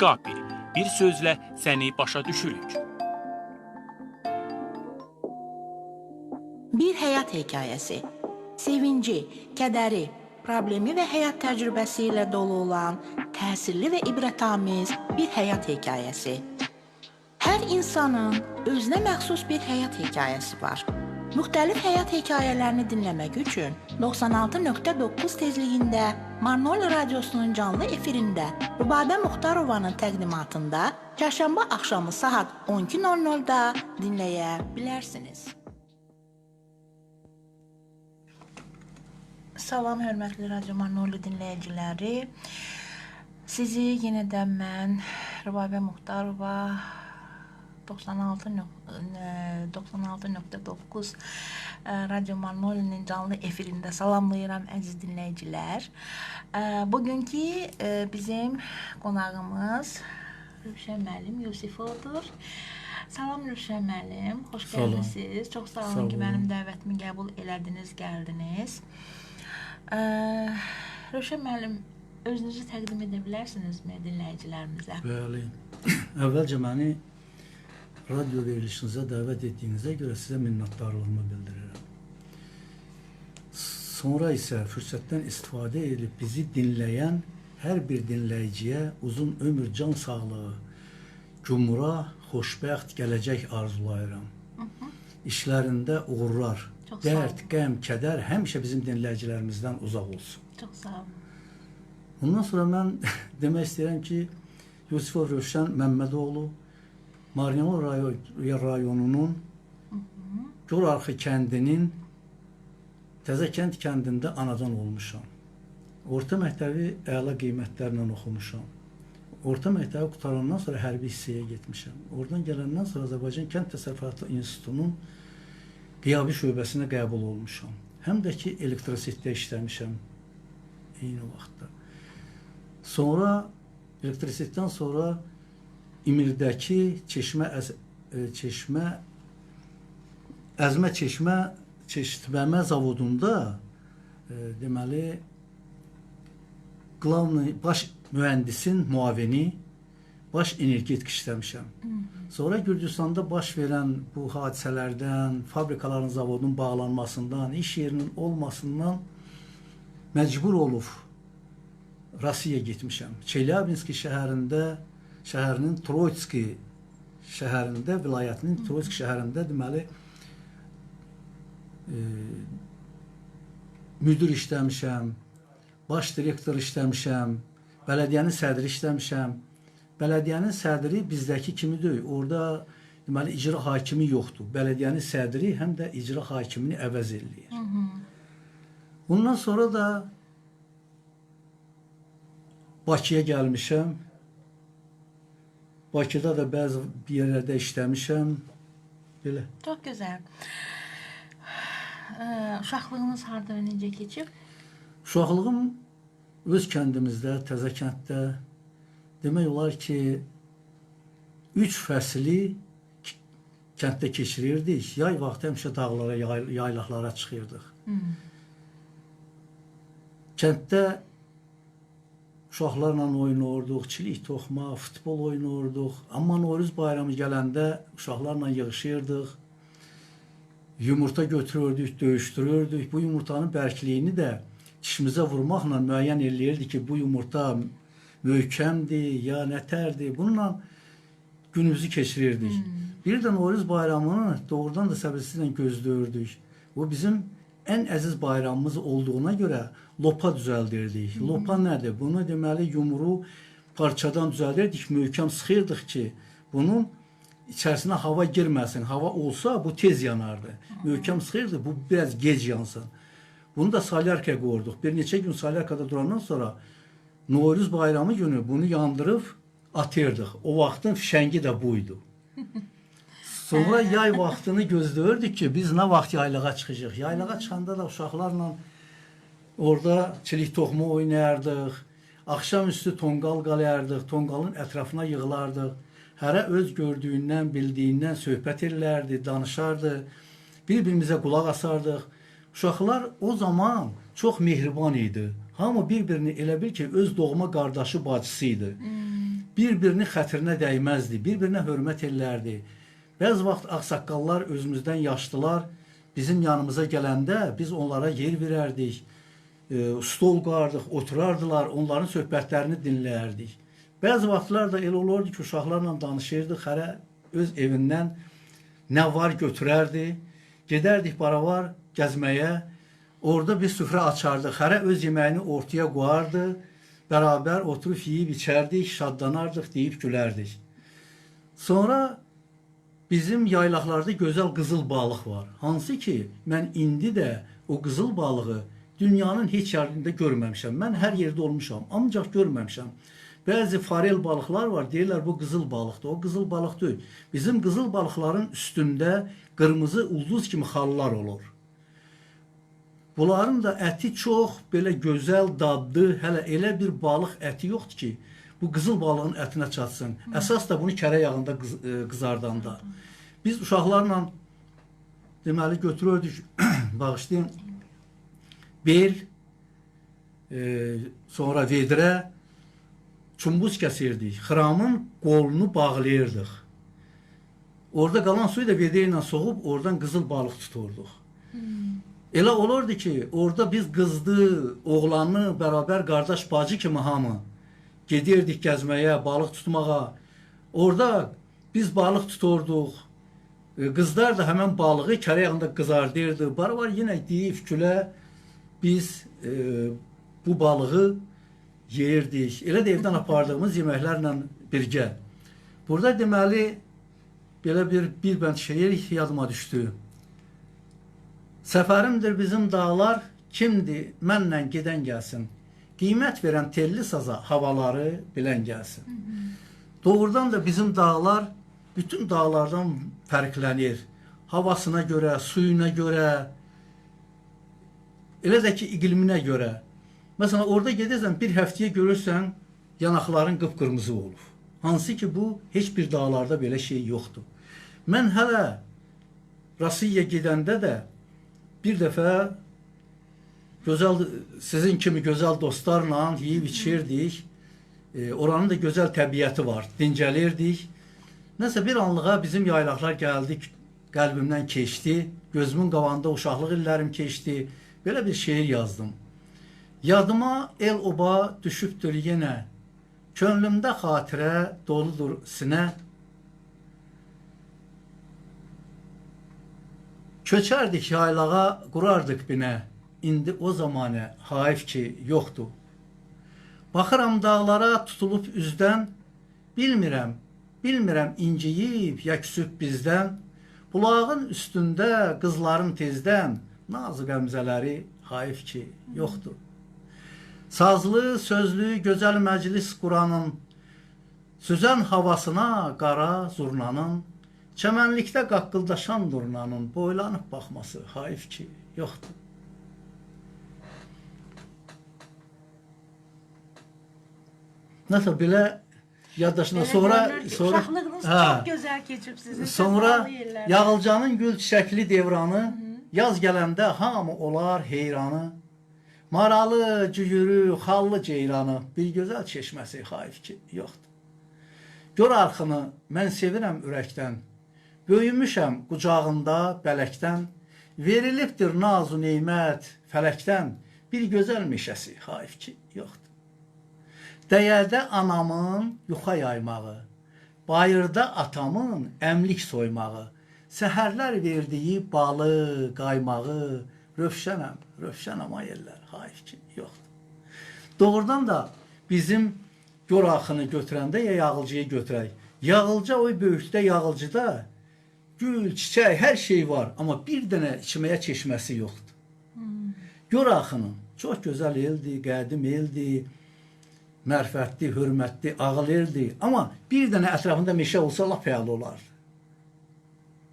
Qapi. Bir sözlə səni başa düşürük. Bir həyat hekayəsi. Sevinci, kədəri, problemi və həyat təcrübəsi ilə dolu olan təsirli və ibrətamiz bir həyat hekayəsi. Hər insanın özünə məxsus bir həyat hekayəsi var. Müxtəlif həyat hekayələrini dinləmək üçün 96.9 tezliyində Marnoli radiosunun canlı efirində Rübabə Muxtarovanın təqdimatında çərşənbə axşamı saat 12:00-da dinləyə bilərsiniz. Salam hörmətli Radio Marnoli dinləyiciləri. Sizi yenə də mən Rübabə Muxtarova 96.9 Radio Marnolinin canlı efirində salamlayıram əziz dinləyicilər. Bugünkü bizim qonağımız Rövşən müəllim Yusifovdur. Salam Rövşən müəllim, xoş gəlmisiniz. Çox sağ olun ki, mənim dəvətimi qəbul elədiniz, gəldiniz. Rövşən müəllim, özünüzü təqdim edə bilərsinizmi dinləyicilərimizə? Bəli. Əvvəlcə məni radio verilişinizə dəvət etdiyinizə görə sizə minnətdarlığımı bildirirəm. Sonra isə fürsətdən istifadə edib bizi dinləyən hər bir dinləyiciyə uzun ömür, can sağlığı, gümrah, xoşbəxt gələcək arzulayıram. İşlərində uğurlar, Çox dərd, qəm, kədər həmişə bizim dinləyicilərimizdən uzaq olsun. Çox sağ olun. Bundan sonra mən demək istəyirəm ki, Yusifov Rövşən Məmmədoğlu Marneol rayonunun Gorarxı kəndinin Təzəkənd kəndində anadan olmuşam. Orta məktəbi əla qiymətlərlə oxumuşam. Orta məktəbi qurtarandan sonra hərbi hissəyə getmişəm. Oradan gələndən sonra Azərbaycan Kənd Təsərrüfatı İnstitutunun qiyabi şöbəsinə qəbul olmuşam. Həm də ki, elektrositdə işləmişəm eyni vaxtda. Sonra elektrositdən sonra İmirdəki Əzmə Çeşmə Çeşitməmə zavodunda deməli glavny baş mühəndisin müavini, baş energetik işləmişəm. Sonra Gürcüstanda baş verən bu hadisələrdən, fabrikaların, zavodun bağlanmasından, iş yerinin olmasından məcbur olub Rusiyaya getmişəm. Çelyabinski şəhərinin Troitski şəhərində, vilayətinin Troitski şəhərində deməli müdür işləmişəm, baş direktor işləmişəm, bələdiyyənin sədri işləmişəm. Bələdiyyənin sədri bizdəki kimi deyil. Orada deməli icra hakimi yoxdur. Bələdiyyənin sədri həm də icra hakimini əvəz eləyir. Bundan sonra da Bakıya gəlmişəm. Bakıda da bəzi yerlərdə işləmişəm. Belə. Çox gözəl. Uşaqlığınız harda və necə keçib? Uşaqlığım öz kəndimizdə, Təzəkənddə, demək olar ki, 3 fəsli kənddə keçirirdik. Yay vaxtı həmişə dağlara, yaylaqlara çıxırdıq. Kənddə uşaqlarla oynayırdıq, çilik toxma, futbol oynayırdıq. Amma Novruz bayramı gələndə uşaqlarla yığışırdıq. Yumurta götürürdük, döyüşdürürdük. Bu yumurtanın bərkliyini də dişimizə vurmaqla müəyyən eləyirdik ki, bu yumurta möhkəmdir ya nətərdir. Bununla günümüzü keçirirdik. Bir də Novruz bayramını doğrudan da səbirsizliklə gözləyirdik. Bu bizim ən əziz bayramımız olduğuna görə lopa düzəldirdik. Lopa nədir? Bunu deməli yumru parçadan düzəldirdik, möhkəm sıxırdıq ki, bunun içərisinə hava girməsin. Hava olsa bu tez yanardı. Möhkəm sıxırdıq, bu biraz gec yansın. Bunu da salyarkaya qoyurduq. Bir neçə gün salyarkada durandan sonra Novruz bayramı günü bunu yandırıb atırdıq. O vaxtın fişəngi də buydu. Sonra yay vaxtını gözləyirdik ki, biz nə vaxt yaylağa çıxacağıq. Yaylağa çıxanda da uşaqlarla orada çilik toxumu oynayardıq. Axşamüstü tonqal qalayardıq, tonqalın ətrafına yığılardıq. Hərə öz gördüyündən, bildiyindən söhbət elələrdi, danışardı. Bir-birimizə qulaq asardıq. Uşaqlar o zaman çox mehriban idi. Hamı bir-birini elə bil ki, öz doğma qardaşı, bacısı idi. Bir-birini xətrinə dəyməzdi, bir-birinə hörmət ellərdi. Bəzi vaxt ağsaqqallar özümüzdən yaşlılar bizim yanımıza gələndə biz onlara yer verərdik, stol qoyardıq, oturardılar, onların söhbətlərini dinləyərdik. Bəzi vaxtlar da elə olurdu ki, uşaqlarla danışırdıq, hərə öz evindən nə var götürərdi. Gedərdik baravar gəzməyə. Orada bir süfrə açardıq. Hərə öz yeməyini ortaya qoyardı. Bərabər oturub yeyib içərdik, şadlanardıq, deyib gülərdik. Sonra bizim yaylaqlarda gözəl qızıl balıq var. Hansı ki, mən indi də o qızıl balığı dünyanın heç yerində görməmişəm. Mən hər yerdə olmuşam, ancaq görməmişəm. Bəzi farel balıqlar var, deyirlər bu qızıl balıqdır. O qızıl balıq deyil. Bizim qızıl balıqların üstündə qırmızı ulduz kimi xallar olur. Bunların da əti çox belə gözəl, dadlı, hələ elə bir balıq əti yoxdur ki, bu qızıl balığın ətinə çatsın. Əsas da bunu kərə yağında qızardanda. Biz uşaqlarla deməli götürürdük, bağışlayın, bel, sonra vedrə, çumbuz kəsirdik. Xıramın qolunu bağlayırdıq. Orada qalan suyu da vedrə ilə soğub, oradan qızıl balıq tuturduq. Elə olurdu ki, orada biz qızdı, oğlanı bərabər qardaş bacı kimi hamı gedirdik gəzməyə, balıq tutmağa. Orada biz balıq tuturduq. Qızlar da həmən balığı kərə yağında qızardırdı. Baravar yenə deyib gülə biz bu balığı yeyirdik. Elə də evdən apardığımız yeməklərlə birgə. Burada deməli belə bir bənd şeir yadıma düşdü. Səfərimdir bizim dağlar, kimdir mənlə gedən gəlsin. Qiymət verən telli saza havaları bilən gəlsin. Doğrudan da bizim dağlar bütün dağlardan fərqlənir. Havasına görə, suyuna görə, elə də ki iqliminə görə. Məsələn, orada gedirsən, bir həftəyə görürsən, yanaqların qıpqırmızı olub. Hansı ki, bu heç bir dağlarda belə şey yoxdur. Mən hələ Rusiyaya gedəndə də bir dəfə gözəl, sizin kimi gözəl dostlarla yeyib içirdik. Oranın da gözəl təbiəti var, dincəlirdik. Nəsə bir anlığa bizim yaylaqlar gəldi, qəlbimdən keçdi. Gözümün qabağında uşaqlıq illərim keçdi. Belə bir şeir yazdım. Yadıma el oba düşübdür yenə. Könlümdə xatirə doludur sinə. Köçərdik yaylağa, qurardıq binə. İndi o zamanə hayf ki yoxdur. Baxıram dağlara tutulub üzdən, bilmirəm, bilmirəm inciyib ya küsüb bizdən. Bulağın üstündə qızların tezdən nazı qəmzələri hayf ki yoxdur. Sazlı, sözlü, gözəl məclis quranın, süzən havasına qara zurnanın, çəmənlikdə qaqqıldaşan durnanın boylanıb baxması hayf ki yoxdur. Nəsə belə yaddaşına sonra uşaqlığınız çox gözəl keçib sizin. Sonra Yağılcanın gül çiçəkli devranı, yaz gələndə hamı olar heyranı. Maralı, cüyürü, xallı ceyranı, bir gözəl çeşməsi hayf ki yoxdur. Gör arxını mən sevirəm ürəkdən, böyümüşəm qucağında bələkdən, verilibdir nazu neymət fələkdən, bir gözəl meşəsi hayf ki yoxdur. Dəyədə anamın yuxa yaymağı, bayırda atamın əmlik soymağı, səhərlər verdiyi balı, qaymağı, rövşənəm, rövşənəm ay ellər, hayf ki yoxdur. Doğrudan da bizim gör axını götürəndə ya Yağılcıyı götürək. Yağılca o böyükdə, Yağılcıda gül, çiçək, hər şey var, amma bir dənə içməyə çeşməsi yoxdur. Gör axının çox gözəl eldir, qədim eldir, mərifətli, hörmətli, ağıl eldir. Amma bir dənə ətrafında meşə olsa lap əla olardı.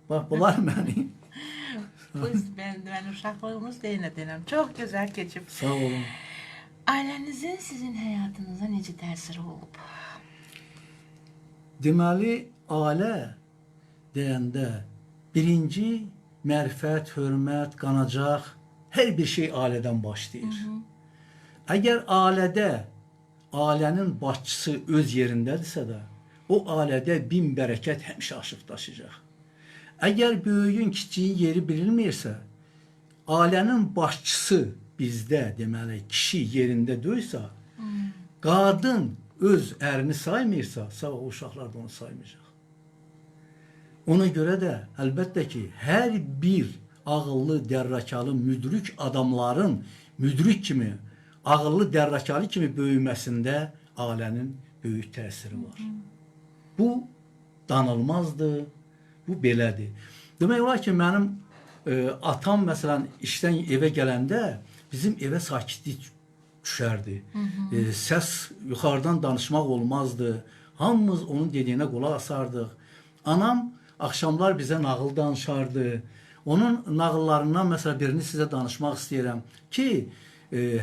Bax, bunlar məni. Mən uşaqlığımız deyinə deyirəm. Çox gözəl keçib. Sağ olun. Ailənizin sizin həyatınıza necə təsiri olub? Deməli, ailə deyəndə birinci mərifət, hörmət, qanacaq, hər bir şey ailədən başlayır. Əgər ailədə ailənin başçısı öz yerindədirsə də, o ailədə bin bərəkət həmişə aşıb daşıyacaq. Əgər böyüyün, kiçiyin yeri bilinmirsə, ailənin başçısı bizdə, deməli, kişi yerində deyilsə, qadın öz ərini saymırsa, sabah o uşaqlar da onu saymayacaq. Ona görə də əlbəttə ki, hər bir ağıllı, dərrakalı, müdrik adamların müdrik kimi, ağıllı, dərrakalı kimi böyüməsində ailənin böyük təsiri var. Bu danılmazdır, bu belədir. Demək olar ki, mənim atam məsələn işdən evə gələndə bizim evə sakitlik düşərdi. Səs yuxarıdan danışmaq olmazdı. Hamımız onun dediyinə qulaq asardıq. Anam axşamlar bizə nağıl danışardı. Onun nağıllarından məsələn birini sizə danışmaq istəyirəm ki,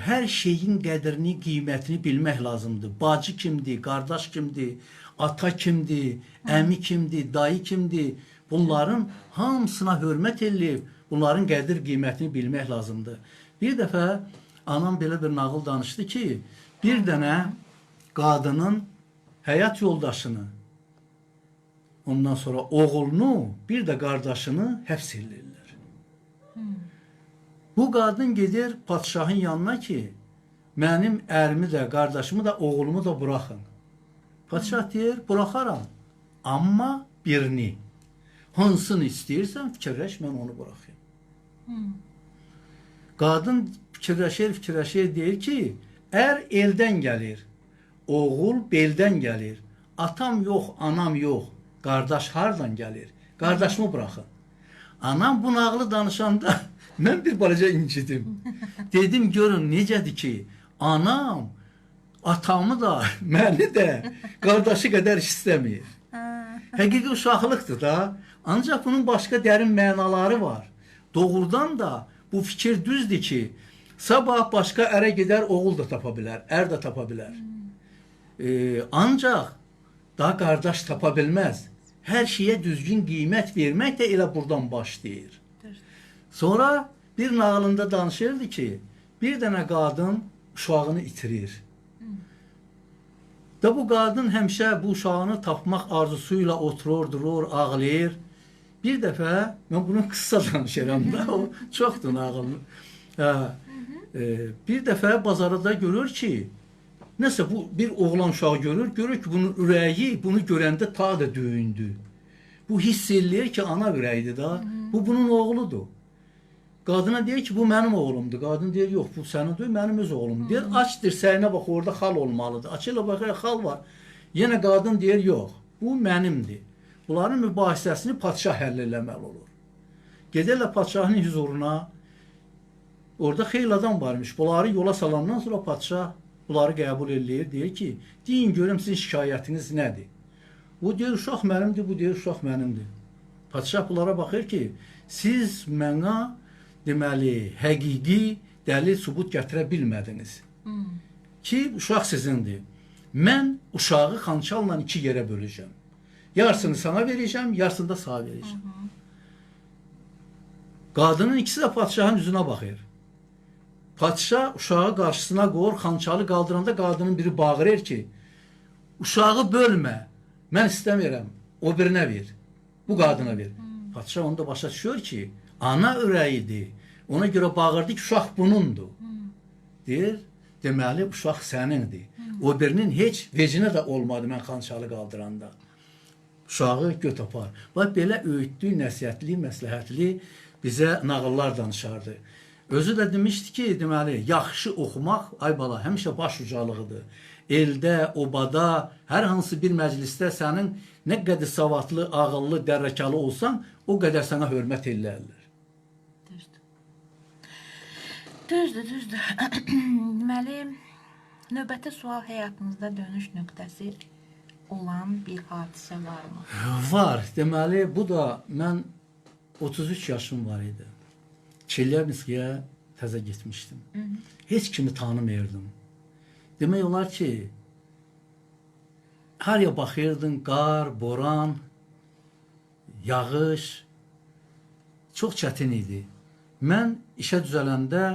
hər şeyin qədrini, qiymətini bilmək lazımdır. Bacı kimdir, qardaş kimdir, ata kimdir, əmi kimdir, dayı kimdir? Bunların hamısına hörmət eləyib, bunların qədir qiymətini bilmək lazımdır. Bir dəfə anam belə bir nağıl danışdı ki, bir dənə qadının həyat yoldaşını, ondan sonra oğlunu, bir də qardaşını həbs eləyirlər. Bu qadın gedir padşahın yanına ki, mənim ərimi də, qardaşımı da, oğlumu da buraxın. Padşah deyir, buraxaram, amma birini. Hansını istəyirsən, fikirləş, mən onu buraxayım. Qadın fikirləşir, fikirləşir, deyir ki, ər eldən gəlir, oğul beldən gəlir, atam yox, anam yox, qardaş hardan gəlir? Qardaşımı buraxın. Anam bu nağılı danışanda mən bir balaca incidim. Dedim, görün necədir ki, anam atamı da, məni də qardaşı qədər istəmir. Həqiqi uşaqlıqdır da. Ancaq bunun başqa dərin mənaları var. Doğrudan da bu fikir düzdür ki, sabah başqa ərə gedər, oğul da tapa bilər, ər də tapa bilər. Ancaq daha qardaş tapa bilməz. Hər şeyə düzgün qiymət vermək də elə buradan başlayır. Sonra bir nağılında danışırdı ki, bir dənə qadın uşağını itirir. Və bu qadın həmişə bu uşağını tapmaq arzusu ilə oturur, durur, ağlayır. Bir dəfə, mən bunu qısa danışıram da, o çoxdur nağılını. Bir dəfə bazarda görür ki, nəsə bu bir oğlan uşağı görür, görür ki, bunun ürəyi bunu görəndə ta da döyündü. Bu hiss eləyir ki, ana ürəyidir da. Bu bunun oğludur. Qadına deyir ki, bu mənim oğlumdur. Qadın deyir, yox, bu sənin deyil, mənim öz oğlumdur. Deyir, aç dirsəyinə bax, orada xal olmalıdır. Açırla baxır, xal var. Yenə qadın deyir, yox, bu mənimdir. Bunların mübahisəsini padşah həll eləməli olur. Gedirlər padşahın hüzuruna. Orada xeyli adam varmış. Bunları yola salandan sonra padşah bunları qəbul eləyir. Deyir ki, deyin görüm sizin şikayətiniz nədir? Bu deyir, uşaq mənimdir, bu deyir, uşaq mənimdir. Padşah bunlara baxır ki, siz mənə deməli, həqiqi dəlil, sübut gətirə bilmədiniz. Ki, uşaq sizindir. Mən uşağı xançalla iki yerə böləcəm. Yarısını sana verəcəm, yarısını da sana verəcəm. Qadının ikisi də padşahın üzünə baxır. Padşah uşağı qarşısına qoyur, xançalı qaldıranda qadının biri bağırır ki, uşağı bölmə, mən istəmirəm, o birinə ver, bu qadına ver. Padşah onu da başa düşür ki, ana ürəyidir. Ona görə bağırdı ki, uşaq bunundur. Deyir, deməli, uşaq sənindir. O birinin heç vecinə də olmadı mən xançalı qaldıranda. Uşağı göt apar. Bax, belə öyüdlü, nəsihətli, məsləhətli bizə nağıllar danışardı. Özü də demişdi ki, deməli, yaxşı oxumaq, ay bala, həmişə baş ucalığıdır. Eldə, obada, hər hansı bir məclisdə sənin nə qədər savadlı, ağıllı, dərrakalı olsan, o qədər sənə hörmət eləyərlər. Düzdür. Düzdür, düzdür. Deməli, növbəti sual həyatınızda dönüş nöqtəsi olan bir hadisə varmı? Var. Deməli, bu da mən 33 yaşım var idi. Çelyabinskiyə təzə getmişdim. Heç kimi tanımıyordum. Demək olar ki, haraya baxırdın, qar, boran, yağış çox çətin idi. Mən işə düzələndə,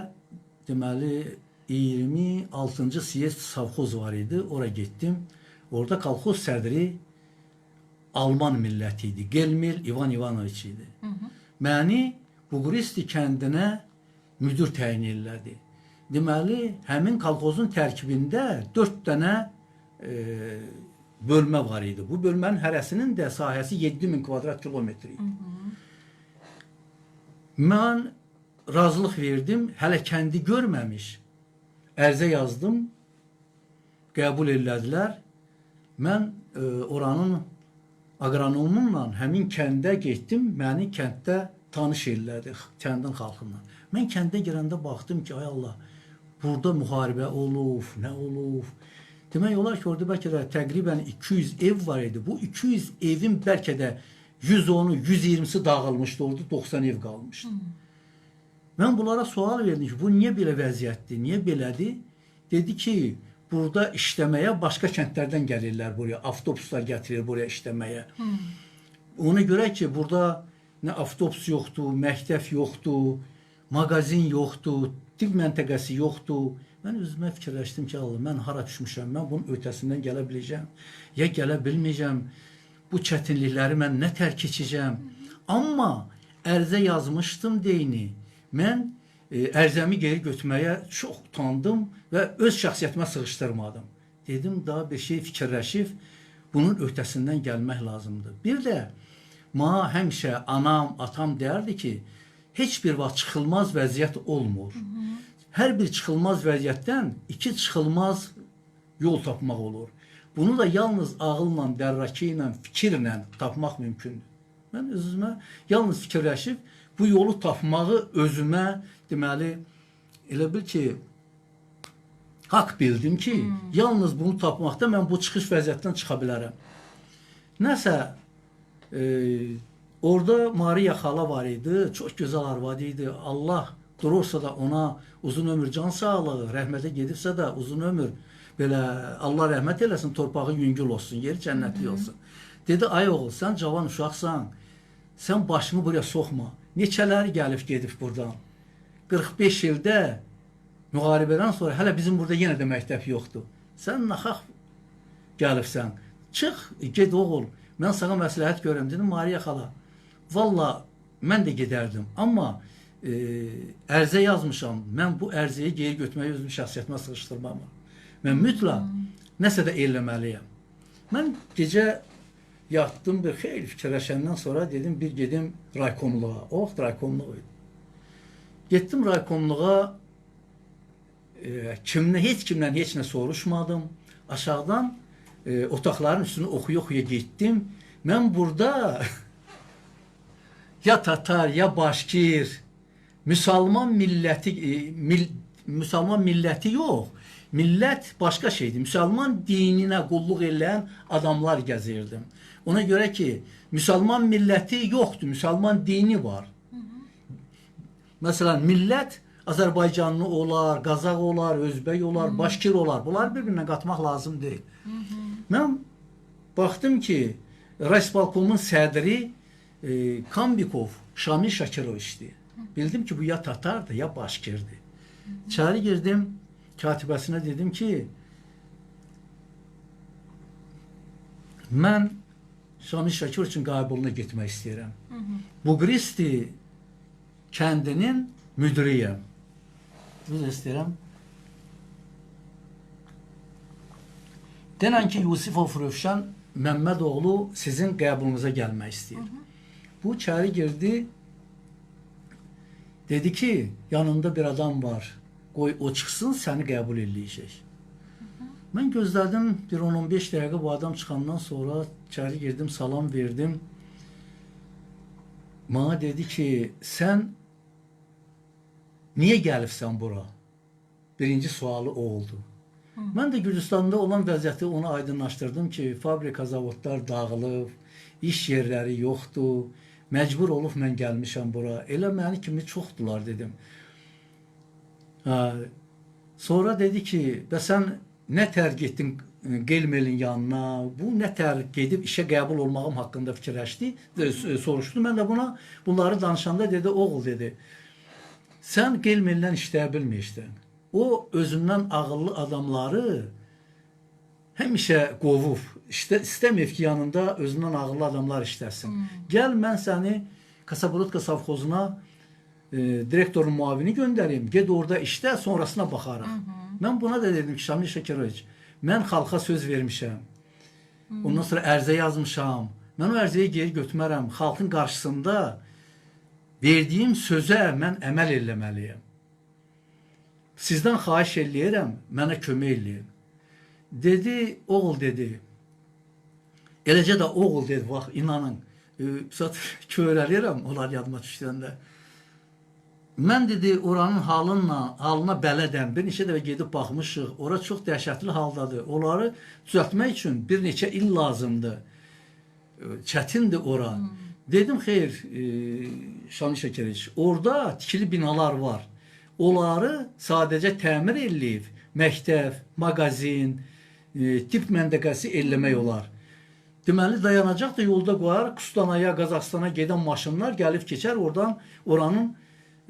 deməli, 26-cı siyezd savxoz var idi. Ora getdim. Orada kolxoz sədri Alman milləti idi. Gelmil İvan İvanoviç idi. Məni Buquristi kəndinə müdür təyin elədi. Deməli, həmin kolxozun tərkibində 4 dənə bölmə var idi. Bu bölmənin hərəsinin də sahəsi 7000 kvadrat kilometr idi. Mən razılıq verdim, hələ kəndi görməmiş. Ərizə yazdım, qəbul elədilər. Mən oranın aqronomunla həmin kəndə getdim, məni kənddə tanış elədi, kəndin xalqından. Mən kəndə girəndə baxdım ki, ay Allah, burada müharibə olub, nə olub. Demək olar ki, orada bəlkə də təqribən 200 ev var idi. Bu 200 evin bəlkə də 110-u, 120-si dağılmışdı, orada 90 ev qalmışdı. Mən bunlara sual verdim ki, bu niyə belə vəziyyətdir, niyə belədir? Dedi ki, burada işləməyə başqa kəndlərdən gəlirlər buraya, avtobuslar gətirir buraya işləməyə. Ona görə ki, burada nə avtobus yoxdur, məktəb yoxdur, mağazin yoxdur, tibb məntəqəsi yoxdur. Mən özümə fikirləşdim ki, Allah, mən hara düşmüşəm, mən bunun ötəsindən gələ biləcəm, ya gələ bilməyəcəm, bu çətinlikləri mən nə tər keçəcəm. Amma ərizə yazmışdım deyini, mən ərizəmi geri götürməyə çox utandım və öz şəxsiyyətimə sığışdırmadım. Dedim, daha bir şey fikirləşib, bunun ötəsindən gəlmək lazımdır. Bir də, mənə həmişə anam, atam deyərdi ki, heç bir vaxt çıxılmaz vəziyyət olmur. Hər bir çıxılmaz vəziyyətdən iki çıxılmaz yol tapmaq olur. Bunu da yalnız ağılla, dərrakı ilə, fikirlə tapmaq mümkündür. Mən özümə yalnız fikirləşib bu yolu tapmağı özümə, deməli, elə bil ki, haqq bildim ki, yalnız bunu tapmaqda mən bu çıxış vəziyyətdən çıxa bilərəm. Nəsə, orada Mariya xala var idi, çox gözəl arvadı idi. Allah durursa da ona uzun ömür can sağlığı, rəhmətə gedibsə də uzun ömür, belə Allah rəhmət eləsin, torpağı yüngül olsun, yeri cənnətli olsun. Dedi, ay oğul, sən cavan uşaqsan, sən başını buraya soxma. Neçələri gəlib gedib buradan? 45 ildə müharibədən sonra hələ bizim burada yenə də məktəb yoxdur. Sən naxaq gəlibsən. Çıx, get oğul, mən sana məsləhət görürəm. Dedim, Mariya xala, valla mən də gedərdim, amma ərizə yazmışam. Mən bu ərizəyi geri götürməyi özüm şəxsiyyətimə sığışdırmam. Mən mütləq nəsə də eləməliyəm. Mən gecə yatdım, bir xeyli fikirləşəndən sonra dedim, bir gedim raykomluğa. O vaxt raykomluq idi. Getdim raykomluğa, heç kimdən heç nə soruşmadım. Aşağıdan otaqların üstünü oxuya-oxuya getdim. Mən burada ya Tatar, ya Başkir, Müsəlman milləti, müsəlman milləti yox, millət başqa şeydir. Müsəlman dininə qulluq eləyən adamlar gəzirdim. Ona görə ki, müsəlman milləti yoxdur, müsəlman dini var. Məsələn, millət Azərbaycanlı olar, Qazaq olar, Özbək olar, Başkir olar. Bunları bir-birinə qatmaq lazım deyil. Mən baxdım ki, Rayspolkomun sədri Kambikov Şamil Şakiroviçdir. Bildim ki, bu ya Tatardır, ya Başkirdir. İçəri girdim, katibəsinə dedim ki, mən Şamil Şakiroviçin qəbuluna getmək istəyirəm. Buqristi kəndinin müdürüyəm. Üzr istəyirəm. Denən ki, Yusifov Rövşən Məmmədoğlu sizin qəbulunuza gəlmək istəyir. Bu içəri girdi, dedi ki, yanında bir adam var, qoy o çıxsın, səni qəbul eləyəcək. Mən gözlədim, bir 10-15 dəqiqə bu adam çıxandan sonra içəri girdim, salam verdim. Mənə dedi ki, sən niyə gəlibsən bura? Birinci sualı o oldu. Mən də Gürcüstanda olan vəziyyəti ona aydınlaşdırdım ki, fabrika, zavodlar dağılıb, iş yerləri yoxdur, məcbur olub mən gəlmişəm bura. Elə məni kimi çoxdular dedim. Sonra dedi ki, bəs sən nə tər getdin Gelmelin yanına, bu nə tər gedib işə qəbul olmağım haqqında fikirləşdi, soruşdu. Mən də buna bunları danışanda dedi, oğul dedi, sən Gelmellə işləyə bilməyəcəksən. O özündən ağıllı adamları həmişə qovub. İşte istəməyib ki, yanında özündən ağıllı adamlar işləsin. Gəl mən səni Kasabrodka savxozuna direktorun müavini göndərim. Get orada işlə, sonrasına baxarıq. Mən buna da dedim ki, Şamil Şəkiroviç, mən xalqa söz vermişəm. Ondan sonra ərizə yazmışam. Mən o ərizəyi geri götürmərəm. Xalqın qarşısında verdiyim sözə mən əməl eləməliyəm. Sizdən xahiş eləyirəm, mənə kömək eləyin. Dedi, oğul dedi. Eləcə də oğul dedi, bax, inanın. Zat kövrəlirəm, onlar yadıma düşəndə. Mən dedi, oranın halına bələdəm. Bir neçə dəfə gedib baxmışıq. Ora çox dəhşətli haldadır. Onları düzəltmək üçün bir neçə il lazımdır. Çətindir ora. Dedim, xeyr, Şamil Şəkeriç, orada tikili binalar var. Onları sadəcə təmir eləyib, məktəb, mağazin, tibb məntəqəsi eləmək olar. Deməli, dayanacaq da yolda qoyar, Kustanaya, Qazaxstana gedən maşınlar gəlib keçər, oradan oranın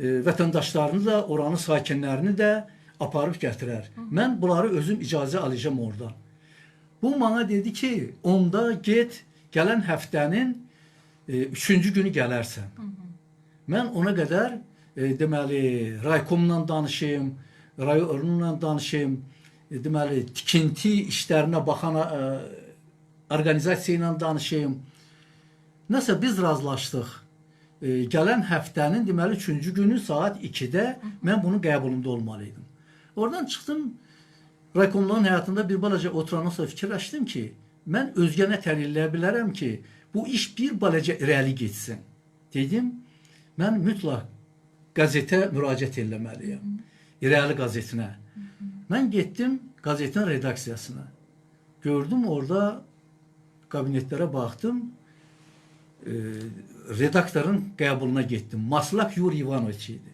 vətəndaşlarını da, oranın sakinlərini də aparıb gətirər. Mən bunları özüm icazə alacağam oradan. Bu mənə dedi ki, onda get, gələn həftənin üçüncü günü gələrsən. Mən ona qədər deməli, raykomla danışım, rayonla danışım, deməli, tikinti işlərinə baxan orqanizasiya ilə danışım. Nəsə biz razılaşdıq. Gələn həftənin deməli üçüncü günü saat 2-də mən bunun qəbulunda olmalıydım. Oradan çıxdım, raykomların həyatında bir balaca oturandan sonra fikirləşdim ki, mən özgə nə tər eləyə bilərəm ki, bu iş bir balaca irəli getsin. Dedim, mən mütləq qəzetə müraciət eləməliyəm. İrəli qəzetinə. Mən getdim qəzetin redaksiyasına. Gördüm orada kabinetlərə baxdım. Redaktorun qəbuluna getdim. Maslak Yuri Ivanoviç idi.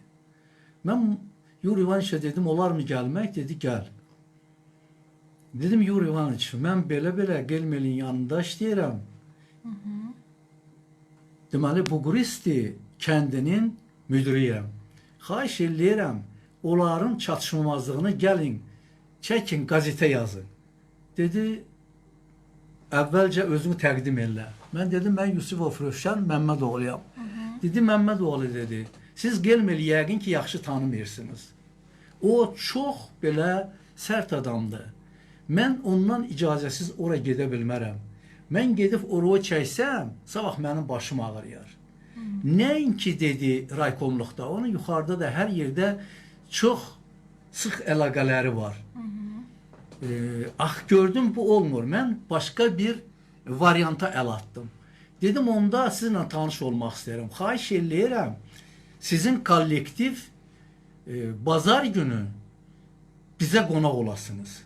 Mən Yuri Ivanoviçə dedim, olar mı gəlmək? Dedi, gəl. Dedim, Yuri Ivanoviç, mən belə-belə Gelmelin yanında işləyirəm. Deməli, Buquristi kəndinin müdürüyəm. Xahiş eləyirəm, onların çatışmazlığını gəlin, çəkin, qəzetə yazın. Dedi, əvvəlcə özünü təqdim elə. Mən dedim, mən Yusifov Rövşən Məmmədoğluyam. Dedi, Məmmədoğlu dedi, siz Gelmeli yəqin ki, yaxşı tanımırsınız. O çox belə sərt adamdır. Mən ondan icazəsiz ora gedə bilmərəm. Mən gedib oraya çəksəm, sabah mənim başım ağrıyar. Nəinki dedi raykomluqda, onun yuxarıda da hər yerdə çox sıx əlaqələri var. Ax gördüm bu olmur. Mən başqa bir varianta əl atdım. Dedim onda sizinlə tanış olmaq istəyirəm. Xahiş eləyirəm, sizin kollektiv bazar günü bizə qonaq olasınız.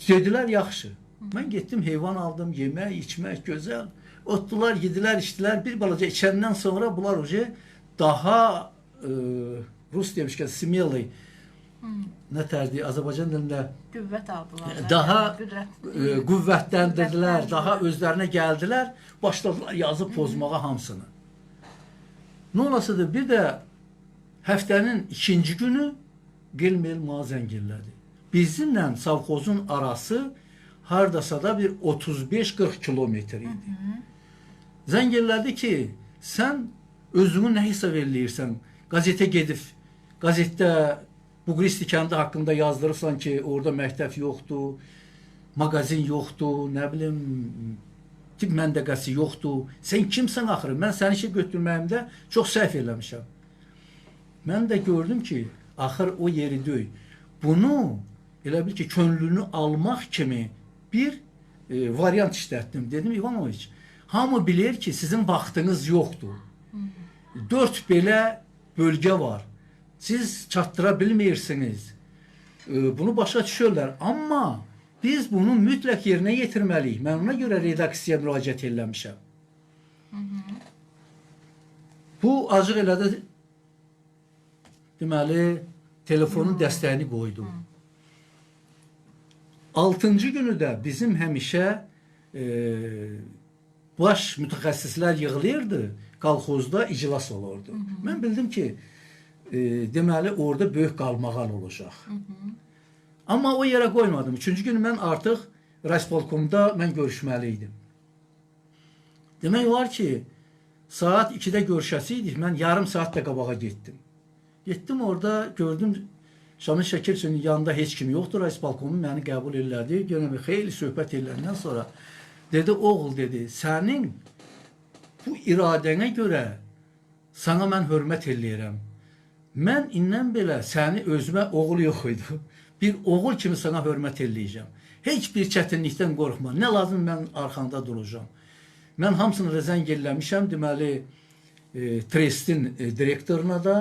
Dedilər, yaxşı. Mən getdim, heyvan aldım, yemək, içmək, gözəl. Otdular, yedilər, içdilər. Bir balaca içəndən sonra bunlar uca daha Rus demişkən smelly, nə tərdi Azərbaycan dilində qüvvət aldılar. Daha qüvvətləndirdilər, daha özlərinə gəldilər, başladılar yazıb pozmağa hamısını. Nə olasıdır, bir də həftənin ikinci günü Gelmel mənə zəng elədi. Bizimlə savxozun arası hardasa da bir 35-40 kilometr idi. Zəng elədi ki, sən özünü nə hesab eləyirsən? Qəzetə gedib, qəzetdə Buquristi kəndi haqqında yazdırırsan ki, orada məktəb yoxdur, mağazin yoxdur, nə bilim, tibb məntəqəsi yoxdur. Sən kimsən axırı? Mən səni işə götürməyimdə çox səhv eləmişəm. Mən də gördüm ki, axır o yeri deyil. Bunu elə bil ki, könlünü almaq kimi bir variant işlətdim. Dedim, İvanoviç, hamı bilir ki, sizin vaxtınız yoxdur. 4 belə bölgə var. Siz çatdıra bilmirsiniz. Bunu başa düşürlər. Amma biz bunu mütləq yerinə yetirməliyik. Mən ona görə redaksiyaya müraciət eləmişəm. Bu acıq elədi, deməli, telefonun dəstəyini qoydu. 6-cı günü də bizim həmişə baş mütəxəssislər yığılırdı, kolxozda iclas olurdu. Mən bildim ki, Deməli, orada böyük qalmaqal olacaq. Amma o yerə qoymadım. Üçüncü gün mən artıq Raspolkomda mən görüşməli idim. Demək olar ki, saat 2-də görüşəsiydik, mən yarım saat da qabağa getdim. Getdim orada, gördüm Şamil Şəkirovun yanında heç kim yoxdur. Raspolkomu məni qəbul elədi. Yenə bir xeyli söhbət eləyəndən sonra dedi, oğul dedi, sənin bu iradənə görə sana mən hörmət eləyirəm. Mən indən belə səni özümə oğul yox idi. Bir oğul kimi sana hörmət eləyəcəm. Heç bir çətinlikdən qorxma. Nə lazım mən arxanda duracağam. Mən hamısını da zəng eləmişəm. Deməli, Trestin direktoruna da,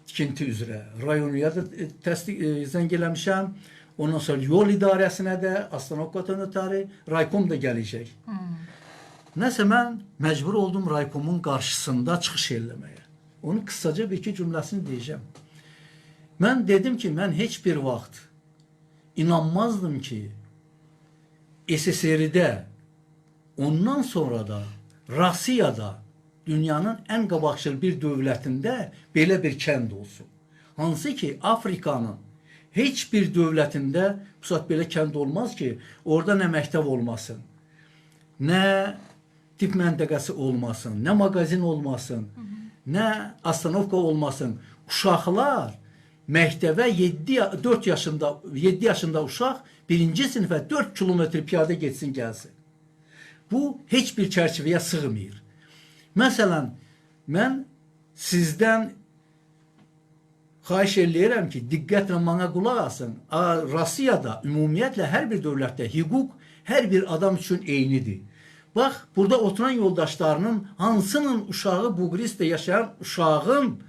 tikinti üzrə, rayonluya da təsdiq zəng eləmişəm. Ondan sonra yol idarəsinə də, Astanovkadan ötəri, raykom da gələcək. Nəsə mən məcbur oldum raykomun qarşısında çıxış eləməyə. Onun qısaca bir iki cümləsini deyəcəm. Mən dedim ki, mən heç bir vaxt inanmazdım ki, SSR-də, ondan sonra da Rusiyada, dünyanın ən qabaqcıl bir dövlətində belə bir kənd olsun. Hansı ki, Afrikanın heç bir dövlətində bu saat belə kənd olmaz ki, orada nə məktəb olmasın, nə tip məntəqəsi olmasın, nə mağazin olmasın, nə astanovka olmasın. Uşaqlar məktəbə 4 yaşında, 7 yaşında uşaq birinci sinifə 4 kilometr piyada getsin, gəlsin. Bu heç bir çərçivəyə sığmır. Məsələn, mən sizdən xahiş eləyirəm ki, diqqətlə mənə qulaq asın. Rusiyada ümumiyyətlə hər bir dövlətdə hüquq hər bir adam üçün eynidir. Bax, burada oturan yoldaşlarının hansının uşağı Buqristdə yaşayan uşağın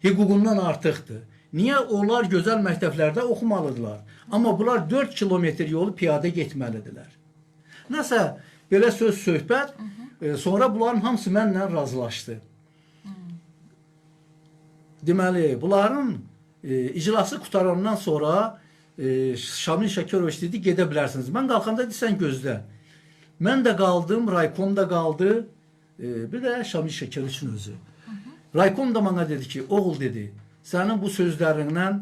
hüququndan artıqdır. Niyə onlar gözəl məktəblərdə oxumalıdırlar? Amma bunlar 4 kilometr yolu piyada getməlidirlər. Nəsə, belə söz söhbət, sonra bunların hamısı mənlə razılaşdı. Deməli, bunların iclası qutarandan sonra Şamil Şəkiroviç dedi, gedə bilərsiniz. Mən qalxanda dedi, sən gözlə. Mən də qaldım, raykom da qaldı, bir də Şamil Şəkiroviçin özü. Raykom da mənə dedi ki, oğul dedi, sənin bu sözlərindən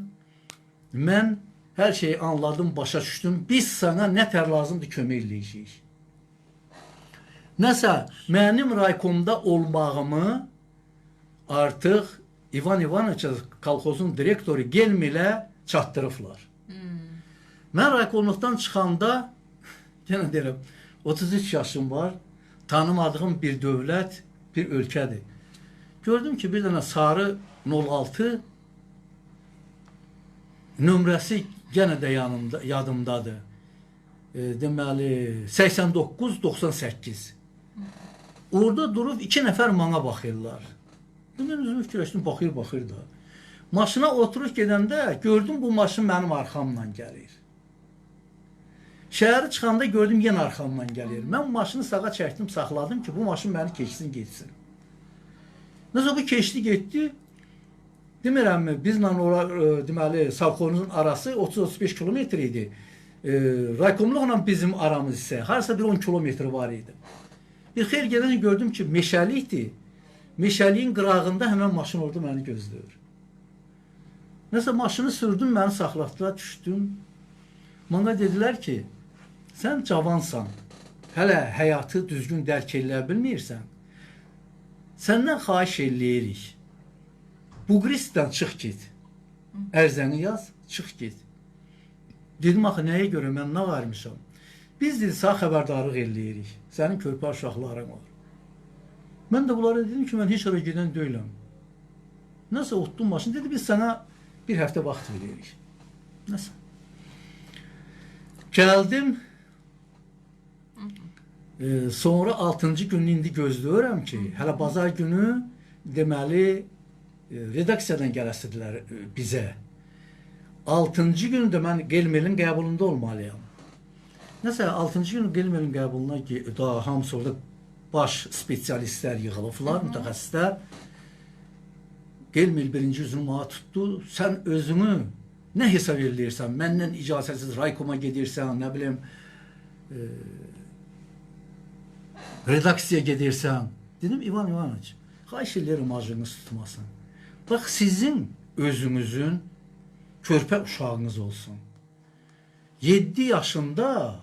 mən hər şeyi anladım, başa düşdüm. Biz sana nə tər lazımdır kömək eləyəcəyik. Nəsə, mənim raykomda olmağımı artıq İvan İvanoviç kolxozun direktoru Gelmilə çatdırıblar. Mən raykomluqdan çıxanda, yenə deyirəm, 33 yaşım var, tanımadığım bir dövlət, bir ölkədir. Gördüm ki, bir dənə sarı 06 nömrəsi yenə də yanımda, yadımdadır. Deməli, 89-98. Orada durub iki nəfər mənə baxırlar. Mən özümü fikirləşdim, baxır, baxır da. Maşına oturub gedəndə gördüm bu maşın mənim arxamla gəlir. Şəhəri çıxanda gördüm yenə arxamdan gəlir. Mən maşını sağa çəkdim, saxladım ki, bu maşın məni keçsin, getsin. Nəsə bu keçdi, getdi. Demirəmmi, bizlə ora, deməli, Savxonun arası 30-35 kilometr idi. Raykomluqla bizim aramız isə harasa bir 10 kilometr var idi. Bir xeyli gedən gördüm ki, meşəlikdir. Meşəliyin qırağında həmən maşın orada məni gözləyir. Nəsə maşını sürdüm, məni saxlatdılar, düşdüm. Mənə dedilər ki, sən cavansan, hələ həyatı düzgün dərk eləyə bilmirsən. Səndən xahiş eləyirik. Buqristdən çıx get. Ərzəni yaz, çıx get. Dedim, axı nəyə görə mən nə varmışam? Biz dedi, sağ xəbərdarlıq eləyirik. Sənin körpə uşaqların var. Mən də bunlara dedim ki, mən heç hara gedən deyiləm. Nəsə otdum maşını. Dedi, biz sənə bir həftə vaxt veririk. Nəsə. Gəldim. Sonra 6-cı günün indi gözləyirəm ki, hələ bazar günü deməli redaksiyadan gələsidilər bizə. 6-cı günü də mən Gelmelin qəbulunda olmalıyam. Nəsə 6-cı günü Gelmelin qəbuluna daha hamısı orada baş spesialistlər yığılıblar, mütəxəssislər. Gelmel birinci üzünü mənə tutdu. Sən özünü nə hesab eləyirsən? Məndən icazəsiz raykoma gedirsən, nə bilim, redaksiyaya gedirsən. Dedim, İvan İvanoviç, xahiş eləyirəm acınız tutmasın. Bax, sizin özünüzün körpə uşağınız olsun. 7 yaşında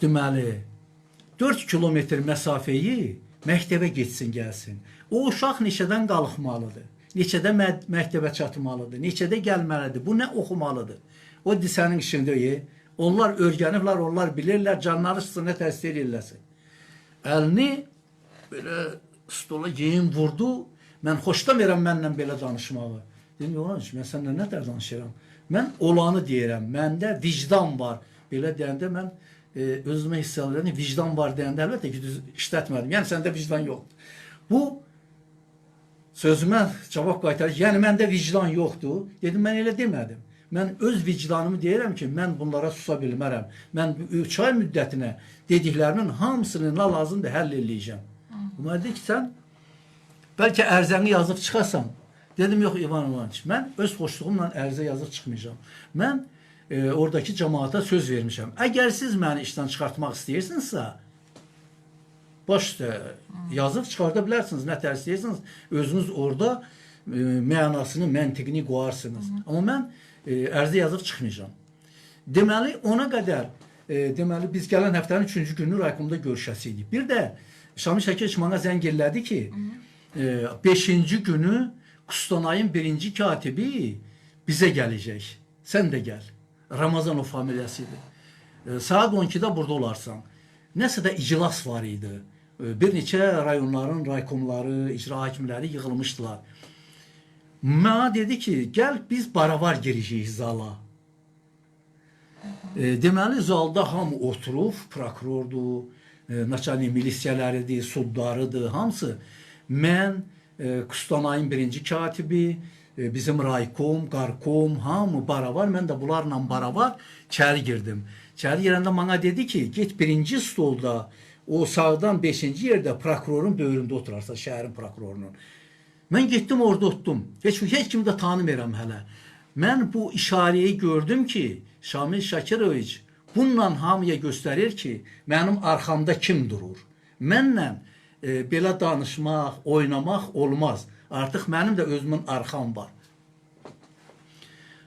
deməli 4 kilometr məsafəyi məktəbə getsin, gəlsin. O uşaq neçədən qalxmalıdır? Neçədə məktəbə çatmalıdır? Neçədə gəlməlidir? Bu nə oxumalıdır? O sənin işin deyil. Onlar öyrəniblər, onlar bilirlər, canları sıxsın, nə təsir eləsin. Əlini belə stola yeyim vurdu. Mən xoşlamıram mənlə belə danışmağı. Dedim, yox, mən səninlə nə tər danışıram? Mən olanı deyirəm. Məndə vicdan var. Belə deyəndə mən özümə hiss edirəm, vicdan var deyəndə əlbəttə ki, düz işlətmədim. Yəni səndə vicdan yoxdur. Bu sözümə cavab qaytarır. Yəni məndə vicdan yoxdur. Dedim, mən elə demədim. Mən öz vicdanımı deyirəm ki, mən bunlara susa bilmərəm. Mən 3 ay müddətinə dediklərimin hamısını nə lazımdır həll eləyəcəm. Mənə dedi ki, sən bəlkə ərizəni yazıb çıxasan. Dedim, yox İvan İvanoviç, mən öz xoşluğumla ərizə yazıb çıxmayacağam. Mən oradakı cəmaata söz vermişəm. Əgər siz məni işdən çıxartmaq istəyirsinizsə, baş üstə yazıb çıxarda bilərsiniz, nə tər istəyirsiniz, özünüz orada mənasını, məntiqini qoyarsınız. Amma mən ərizə yazıb çıxmayacağam. Deməli, ona qədər, deməli, biz gələn həftənin 3-cü günü raykomda görüşəsi idik. Bir də Şamil Şəkiroviç mənə zəng elədi ki, 5-ci günü Kustanayın 1-ci katibi bizə gələcək. Sən də gəl. Ramazanov familiyasıydı. Saat 12-də burada olarsan. Nəsə də iclas var idi. Bir neçə rayonların raykomları, icra hakimləri yığılmışdılar. Mənə dedi ki, gəl biz baravar girəcəyik zala. Deməli, zalda hamı oturub, prokurordur, naçalnik milisiyələridir, sudlarıdır, hamısı. Mən, Kustanayın 1-ci katibi, bizim raykom, qarkom, hamı baravar, mən də bunlarla baravar içəri girdim. İçəri girəndə mənə dedi ki, get 1-ci stolda, o sağdan 5-ci yerdə prokurorun böyründə oturarsan, şəhərin prokurorunun. Mən getdim orada otdum. Heç kimi də tanımıram hələ. Mən bu işarəyi gördüm ki, Şamil Şəkiroviç bununla hamıya göstərir ki, mənim arxamda kim durur. Mənlə belə danışmaq, oynamaq olmaz. Artıq mənim də özümün arxam var.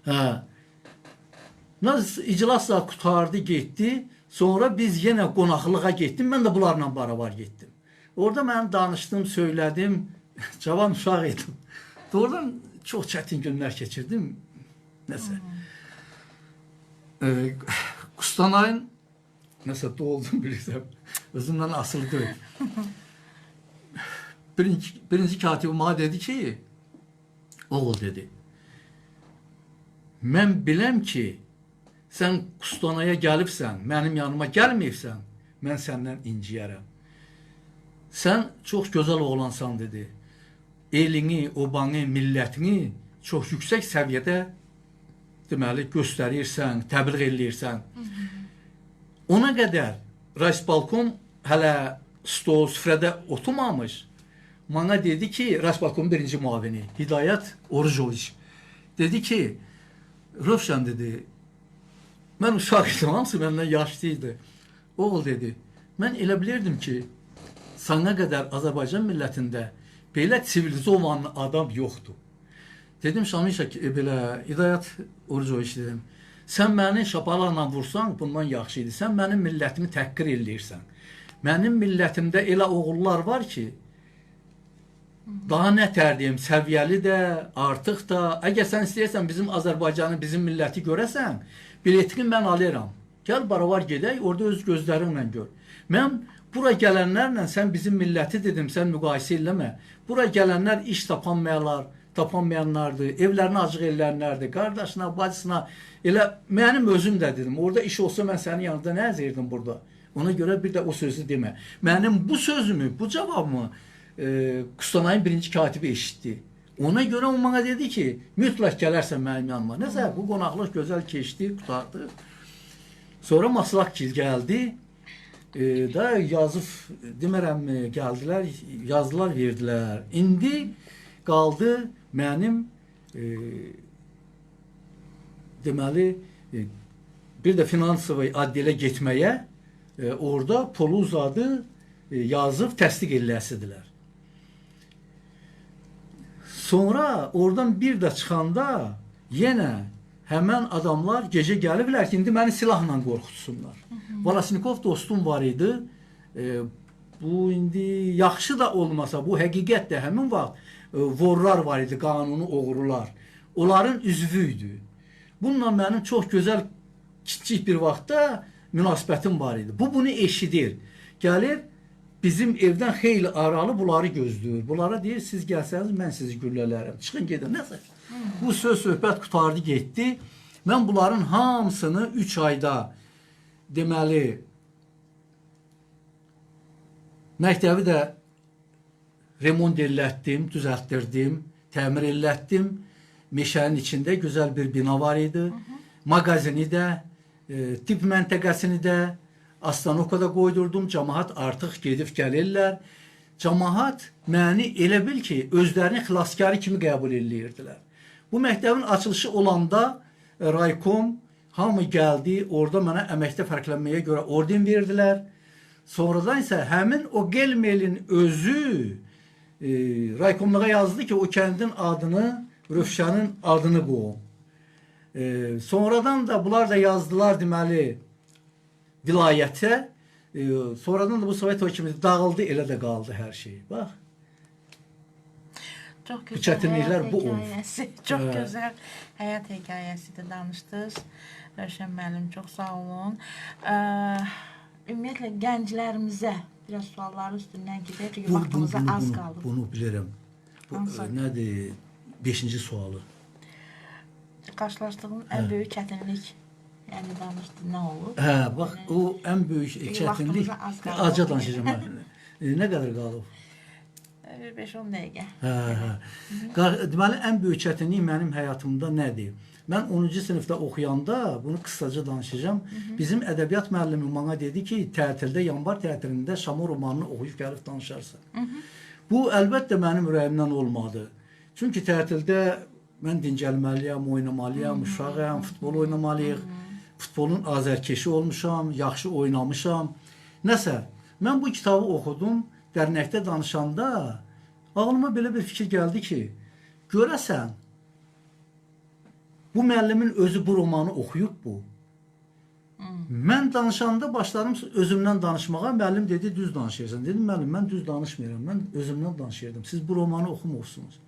Hə. İclas da qurtardı, getdi. Sonra biz yenə qonaqlığa getdim. Mən də bunlarla baravar getdim. Orada mən danışdım, söylədim. Cavan uşaq idim. Doğrudan çox çətin günlər keçirdim. Nəsə. Kustanayın nəsə doldum bilirsən. Özümdən asılı deyil. Birinci katibi mənə dedi ki, oğul dedi, mən biləm ki, sən Kustanaya gəlibsən, mənim yanıma gəlməyibsən, mən səndən inciyərəm. Sən çox gözəl oğlansan dedi. Elini, obanı, millətini çox yüksək səviyyədə deməli, göstərirsən, təbliğ eləyirsən. Ona qədər Raisbalkom hələ stol, süfrədə oturmamış. Mənə dedi ki, Raisbalkomun birinci müavini Hidayət Orucoviç dedi ki, Rövşən dedi, mən uşaq idim, hamısı məndən yaşlı idi. Oğul dedi, mən elə bilirdim ki, sana qədər Azərbaycan millətində belə sivilizovanlı adam yoxdur. Dedim, Şamil Şəkir, belə Hidayət Orucoviç dedim, sən məni şapalaqla vursan, bundan yaxşı idi. Sən mənim millətimi təhqir eləyirsən. Mənim millətimdə elə oğullar var ki, daha nə tər deyim, səviyyəli də, artıq da, əgər sən istəyirsən bizim Azərbaycanı, bizim milləti görəsən, biletini mən alıram. Gəl baravar gedək, orada öz gözlərinlə gör. Mən bura gələnlərlə sən bizim milləti dedim, sən müqayisə eləmə. Bura gələnlər iş tapanmayanlardır, evlərini acıq eləyənlərdir, qardaşına, bacısına. Elə mənim özüm də dedim, orada iş olsa mən sənin yanında nə əzirdim burada? Ona görə bir də o sözü demə. Mənim bu sözümü, bu cavabımı Kustanayın birinci katibi eşitdi. Ona görə o mənə dedi ki, mütləq gələrsən mənim yanıma. Nəsə, bu qonaqlıq gözəl keçdi, qurtardı. Sonra Maslakgil gəldi. Da yazıb, demərəm, gəldilər, yazdılar, verdilər. İndi qaldı mənim deməli, bir də finansiya addilə getməyə orada pulu uzadı, yazıb təsdiq eləyəsidirlər. Sonra oradan bir də çıxanda yenə həmən adamlar gecə gəliblər ki, indi məni silahla qorxutsunlar. Valasnikov dostum var idi. Bu indi yaxşı da olmasa, bu həqiqətdir. Həmin vaxt vorlar var idi, qanuni oğrular. Onların üzvü idi. Bununla mənim çox gözəl kiçik bir vaxtda münasibətim var idi. Bu bunu eşidir. Gəlir bizim evdən xeyli aralı bunları gözləyir. Bunlara deyir, siz gəlsəniz mən sizi güllələrəm. Çıxın gedin. Nəsə. Bu söz söhbət qurtardı getdi. Mən bunların hamısını 3 ayda deməli məktəbi də remont elətdim, düzəltdirdim, təmir elətdim. Meşənin içində gözəl bir bina var idi. Mağazini də, tibb məntəqəsini də Astanovkada qoydurdum. Camaat artıq gedib gəlirlər. Camaat məni elə bil ki, özlərini xilaskarı kimi qəbul eləyirdilər. Bu məktəbin açılışı olanda raykom hamı gəldi, orada mənə əməkdə fərqlənməyə görə orden verdilər. Sonradan isə həmin o Gelmelin özü raykomluğa yazdı ki, o kəndin adını, Rövşənin adını qoyun. Sonradan da bunlar da yazdılar deməli vilayətə. Sonradan da bu Sovet hökuməti dağıldı, elə də qaldı hər şey. Bax. Çox gözəl çətinliklər həyat bu olub. hekayəsi. Çox gözəl həyat hekayəsi də danışdınız. Rövşən müəllim, çox sağ olun. Ümumiyyətlə gənclərimizə biraz sualların üstündən gedək, çünki vaxtımıza az qaldı. Bunu bilirəm. Bu Hansı? nədir? 5-ci sualı. Qarşılaşdığın ən böyük çətinlik, yəni danışdı, nə olub? Hə, bax o ən böyük çətinlik. Vaxtımıza az qaldı. Azca danışacağım. Hə. Nə qədər qalıb? Bir 5-10 dəqiqə. Hə, hə. Deməli ən böyük çətinlik mənim həyatımda nədir? Mən 10-cu sinifdə oxuyanda, bunu qısaca danışacağam. Bizim ədəbiyyat müəllimi mənə dedi ki, tətildə, yanvar tətilində Şamo romanını oxuyub gəlib danışarsan. Bu əlbəttə mənim ürəyimdən olmadı. Çünki tətildə mən dincəlməliyəm, oynamalıyam, uşağam, futbol oynamalıyıq. Futbolun azərkeşi olmuşam, yaxşı oynamışam. Nəsə, mən bu kitabı oxudum, dərnəkdə danışanda ağlıma belə bir fikir gəldi ki, görəsən, bu müəllimin özü bu romanı oxuyub bu. Mən danışanda başladım özümdən danışmağa, müəllim dedi, düz danışırsan. Dedim, müəllim, mən düz danışmıram, mən özümdən danışırdım. Siz bu romanı oxumursunuz.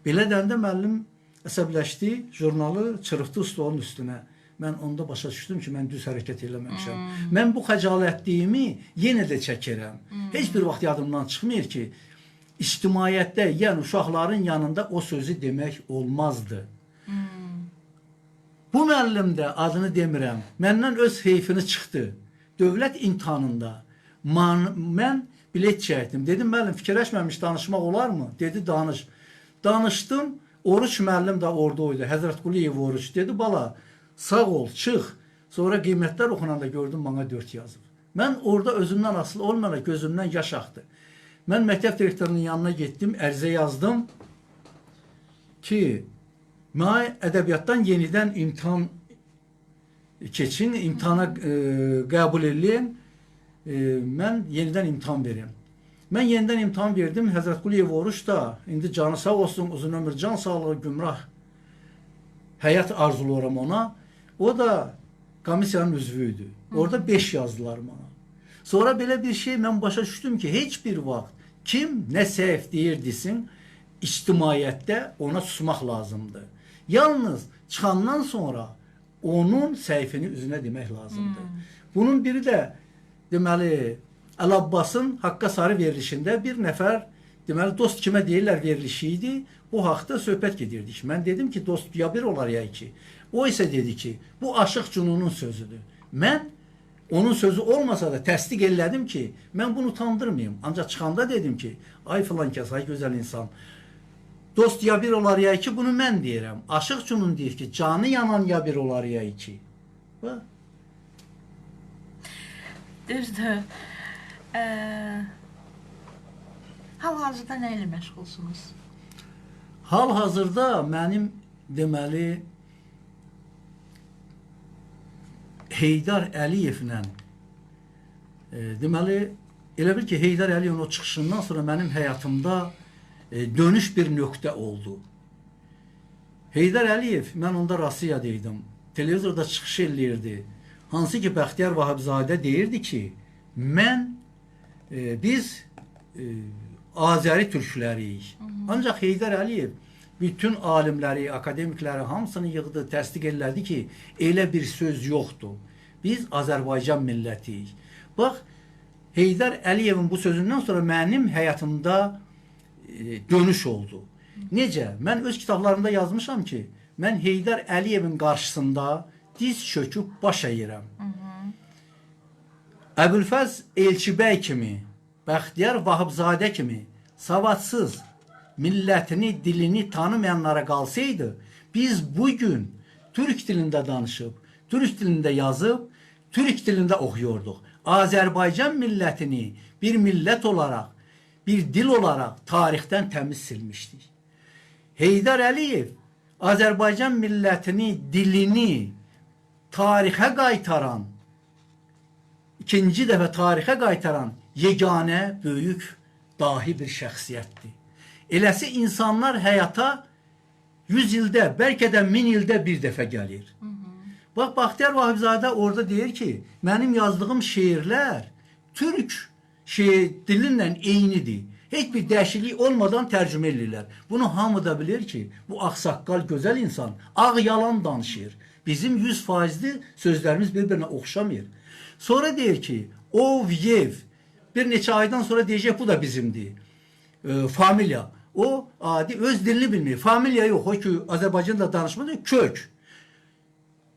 Belə deyəndə müəllim əsəbləşdi, jurnalı çırıxdı stolun üstünə. Mən onda başa düşdüm ki, mən düz hərəkət eləməmişəm. Mən bu xəcalətliyimi yenə də çəkirəm. Heç bir vaxt yadımdan çıxmır ki, ictimaiyyətdə, yəni uşaqların yanında o sözü demək olmazdı. Bu müəllim də adını demirəm, məndən öz heyfini çıxdı. Dövlət imtahanında mən bilet çəkdim. Dedim, müəllim, fikirləşməmiş danışmaq olarmı? Dedi, danış. Danışdım, Oruç müəllim də orada oydu. Həzrət Quliyev Oruç. Dedi, bala, sağ ol, çıx. Sonra qiymətlər oxunanda gördüm, mənə 4 yazıb. Mən orada özümdən asılı olmayaraq gözümdən yaş axdı. Mən məktəb direktorunun yanına getdim, ərizə yazdım ki, mənə ədəbiyyatdan yenidən imtahan keçin, imtahana qəbul eləyin, mən yenidən imtahan verim. Mən yenidən imtahan verdim, Həzrət Quliyev Oruç da, indi canı sağ olsun, uzun ömür, can sağlığı, gümrah həyat arzulayıram ona. O da komissiyanın üzvü idi. Orada 5 yazdılar mənə. Sonra belə bir şey mən başa düşdüm ki, heç bir vaxt kim nə səhv deyir desin, ictimaiyyətdə ona susmaq lazımdır. Yalnız çıxandan sonra onun səhifini üzünə demək lazımdır. Bunun biri də deməli Əl Abbasın Haqqa Sarı verilişində bir nəfər deməli dost kimə deyirlər verilişi idi. Bu haqda söhbət gedirdik. Mən dedim ki, dost ya bir olar ya iki. O isə dedi ki, bu Aşıq Cununun sözüdür. Mən onun sözü olmasa da təsdiq elədim ki, mən bunu utandırmayım. Ancaq çıxanda dedim ki, ay filan kəs, ay gözəl insan. Dost ya bir olar ya iki, bunu mən deyirəm. Aşıq Cunun deyir ki, canı yanan ya bir olar ya iki. Bax. Düzdür. Hal-hazırda nə ilə məşğulsunuz? Hal-hazırda mənim deməli Heydər Əliyevlə deməli elə bil ki, Heydər Əliyevin o çıxışından sonra mənim həyatımda dönüş bir nöqtə oldu. Heydər Əliyev, mən onda Rusiyada idim, televizorda çıxış eləyirdi. Hansı ki, Bəxtiyar Vahabzadə deyirdi ki, biz Azəri türkləriyik. Ancaq Heydər Əliyev bütün alimləri, akademikləri hamısını yığdı, təsdiq elədi ki, elə bir söz yoxdur. Biz Azərbaycan millətiyik. Bax, Heydər Əliyevin bu sözündən sonra mənim həyatımda dönüş oldu. Necə? Mən öz kitablarımda yazmışam ki, mən Heydər Əliyevin qarşısında diz çöküb baş əyirəm. Əbülfəz Elçibəy kimi, Bəxtiyar Vahabzadə kimi savadsız, millətini, dilini tanımayanlara qalsaydı, biz bugün türk dilində danışıb, türk dilində yazıb, türk dilində oxuyurduq. Azərbaycan millətini bir millət olaraq, bir dil olaraq tarixdən təmiz silmişdik. Heydər Əliyev Azərbaycan millətini, dilini tarixə qaytaran, ikinci dəfə tarixə qaytaran yeganə, böyük, dahi bir şəxsiyyətdir. Eləsi insanlar həyata 100 ildə, bəlkə də 1000 ildə bir dəfə gəlir. Bax, Bəxtiyar Vahabzadə orada deyir ki, mənim yazdığım şeirlər türk dilinlə eynidir. Heç bir dəyişiklik olmadan tərcümə eləyirlər. Bunu hamı da bilir ki, bu ağsaqqal gözəl insan ağ yalan danışır. Bizim 100%li sözlərimiz bir-birinə oxşamır. Sonra deyir ki, ov, yev. Bir neçə aydan sonra deyəcək, bu da bizimdir. Familiya. O adi öz dilini bilmir. Familiya yox, o ki Azərbaycanda danışmır, kök.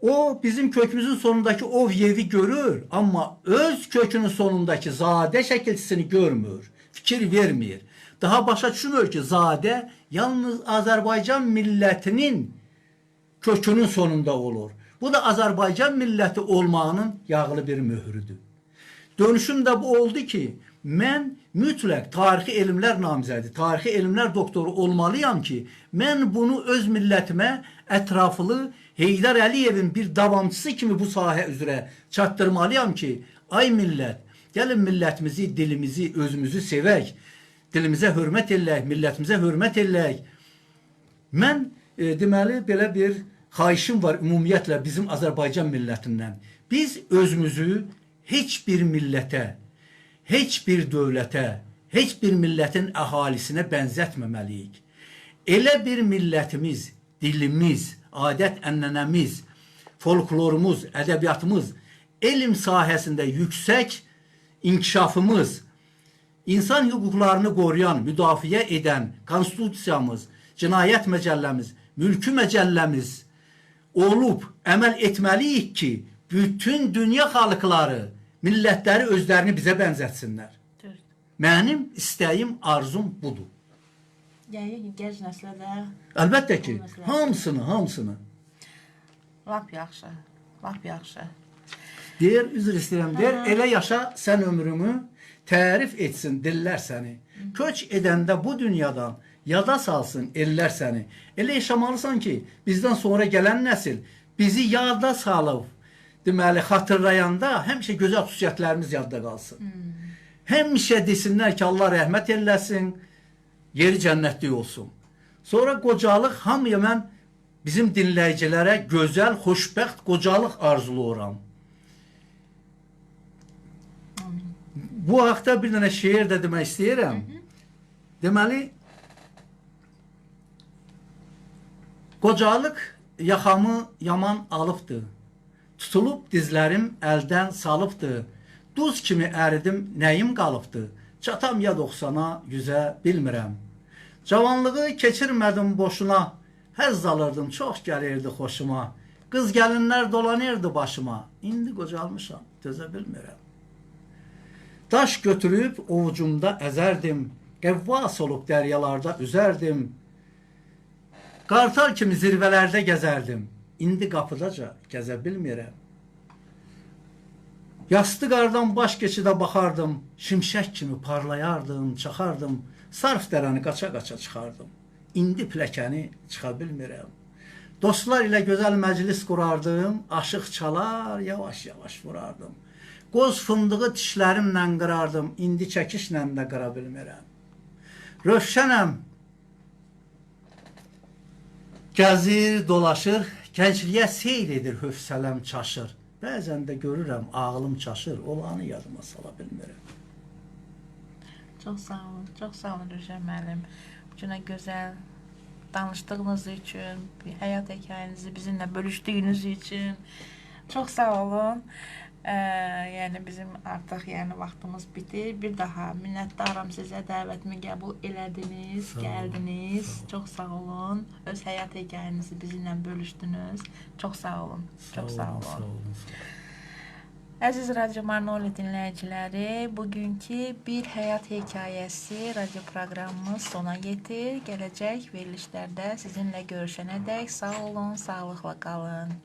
O bizim kökümüzün sonundakı ov yevi görür, amma öz kökünün sonundakı zadə şəkilçisini görmür, fikir vermir. Daha başa düşmür ki, zadə yalnız Azərbaycan millətinin kökünün sonunda olur. Bu da Azərbaycan milləti olmağının yağlı bir möhrüdür. Dönüşüm də bu oldu ki, mən mütləq tarixi elmlər namizədi, tarixi elmlər doktoru olmalıyam ki, mən bunu öz millətimə ətraflı Heydər Əliyevin bir davamçısı kimi bu sahə üzrə çatdırmalıyam ki, ay millət, gəlin millətimizi, dilimizi, özümüzü sevək, dilimizə hörmət eləyək, millətimizə hörmət eləyək. Mən deməli belə bir xahişim var ümumiyyətlə bizim Azərbaycan millətindən. Biz özümüzü heç bir millətə, heç bir dövlətə, heç bir millətin əhalisinə bənzətməməliyik. Elə bir millətimiz, dilimiz, adət-ənənəmiz, folklorumuz, ədəbiyyatımız, elm sahəsində yüksək inkişafımız, insan hüquqlarını qoruyan, müdafiə edən konstitusiyamız, cinayət məcəlləmiz, mülki məcəlləmiz olub əməl etməliyik ki, bütün dünya xalqları, millətləri özlərini bizə bənzətsinlər. Mənim istəyim, arzum budur. Yəqin ki, gənc nəslə də Əlbəttə ki, hamısını, hamısını. Lap yaxşı, lap yaxşı. Deyir, üzr istəyirəm, deyir, elə yaşa sən ömrünü, tərif etsin dillər səni. Köç edəndə bu dünyadan yada salsın ellər səni. Elə yaşamalısan ki, bizdən sonra gələn nəsil bizi yada salıb, deməli, xatırlayanda həmişə gözəl xüsusiyyətlərimiz yadda qalsın. Həmişə desinlər ki, Allah rəhmət eləsin, yeri cənnətlik olsun. Sonra qocalıq, hamıya mən bizim dinləyicilərə gözəl, xoşbəxt qocalıq arzulayıram. Bu haqda bir dənə şeir də demək istəyirəm. Deməli, qocalıq yaxamı yaman alıbdır. Tutulub dizlərim əldən salıbdır. Duz kimi əridim, nəyim qalıbdır. Çatam ya 90-a, 100-ə bilmirəm. Cavanlığı keçirmədim boşuna. Həzz alırdım, çox gəlirdi xoşuma. Qız gəlinlər dolanırdı başıma. İndi qocalmışam, dözə bilmirəm. Daş götürüb ovucumda əzərdim. Qəvvas olub dəryalarda üzərdim. Qartal kimi zirvələrdə gəzərdim. İndi qapıdaca gəzə bilmirəm. Yastı qardan baş keçidə baxardım. Şimşək kimi parlayardım, çaxardım. Sarf dərəni qaça-qaça çıxardım. İndi pilləkəni çıxa bilmirəm. Dostlar ilə gözəl məclis qurardım. Aşıq çalar, yavaş-yavaş vurardım. Qoz fındığı dişlərimlə qırardım. İndi çəkişlə də qıra bilmirəm. Rövşənəm, Gəzir, dolaşır, gəncliyə seyr edir, hövsələm çaşır. Bəzən də görürəm ağlım çaşır, olanı yadıma sala bilmirəm. Çox sağ olun, çox sağ olun Rövşən müəllim. Bu cünə gözəl danışdığınız üçün, həyat hekayənizi bizimlə bölüşdüyünüz üçün çox sağ olun. Yəni bizim artıq yəni vaxtımız bitir. Bir daha minnətdaram sizə, dəvətimi qəbul elədiniz, Sağ olun, gəldiniz. Sağ olun. Çox sağ olun. Öz həyat hekayənizi bizimlə bölüşdünüz. Çox sağ olun. Çox sağ olun. Sağ olun. Sağ olun. Əziz Radio Marnoli dinləyiciləri, bugünkü Bir Həyat Hekayəsi radio proqramımız sona yetir. Gələcək verilişlərdə sizinlə görüşənədək sağ olun, sağlıqla qalın.